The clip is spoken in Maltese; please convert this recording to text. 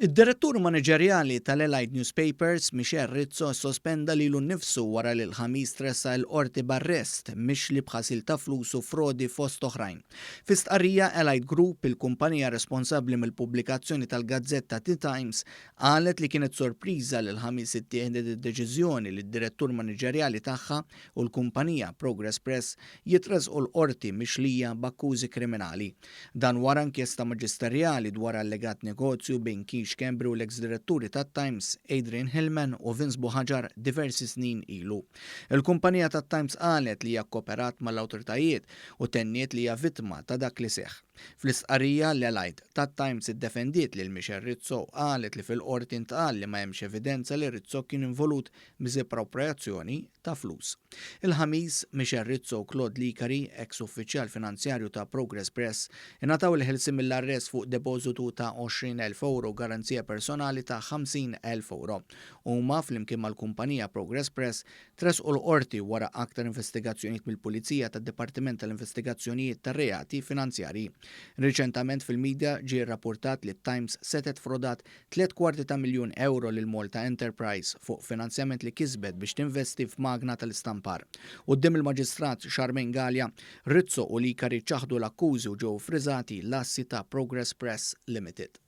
Id-Direttur Maniġerjali tal-Allied Newspapers, Michel Rizzo ssospenda lilu nnifsu wara li l-Ħamis tressaq il-Qorti b'arrest mixli b'ħasil ta' flus u frodi fost oħrajn. Fi stqarrija, Allied Group, il kumpanija responsabbli mill-pubblikazzjoni tal-gazzetta The Times, qalet li kienet sorpriża li l-Ħamis ittieħdet id-deċiżjoni li d-Direttur Maniġerjali tagħha u l-kumpanija Progress Press jitressqu l-Qorti mixlija b'akkużi kriminali. Dan wara inkjesta maġisterjali dwar allegat negozju bejn Keith Schembri u l-eks diretturi tat-Times, Adrian Hillman u Vince Buhagiar diversi snin ilu. Il-kumpanija tat-Times qalet li hija kkoperat mal-awtoritajiet u tenniet li hija vittma ta' dak li seħħ. Fl-istqarrija, l-Allied tat-Times iddefendiet lil Michel Rizzo u qalet li fil-Qorti ntqal li ma hemmx evidenza li Rizzo kien involut b'miżapproprjazzjoni ta' flus. Il-Ħamis, Michel Rizzo u Claude Licari, eks uffiċjal finanzjarju ta' Progress Press, ingħataw il-ħelsien mill-arrest fuq depożitu ta' 20,000 ewro u garanzija personali ta' 50,000 ewro. Huma, flimkien mal-kumpanija Progress Press, tressqu l-Qorti wara aktar investigazzjonijiet mill-Pulizija tad-Dipartiment tal-Investigazzjonijiet tar-Reati Finanzjarji. Riċentament fil-midja ġie rrappurtat li t-Times setgħet frodat 7/4 ta' miljun ewro lil Malta Enterprise fuq finanzjament li kisbet biex tinvesti f'magna tal-istampar. Quddiem il-Maġistrat Charmaine Galea, Rizzo u Licari ċaħdu l-akkużi u ġew friżati l-assi ta' Progress Press Limited.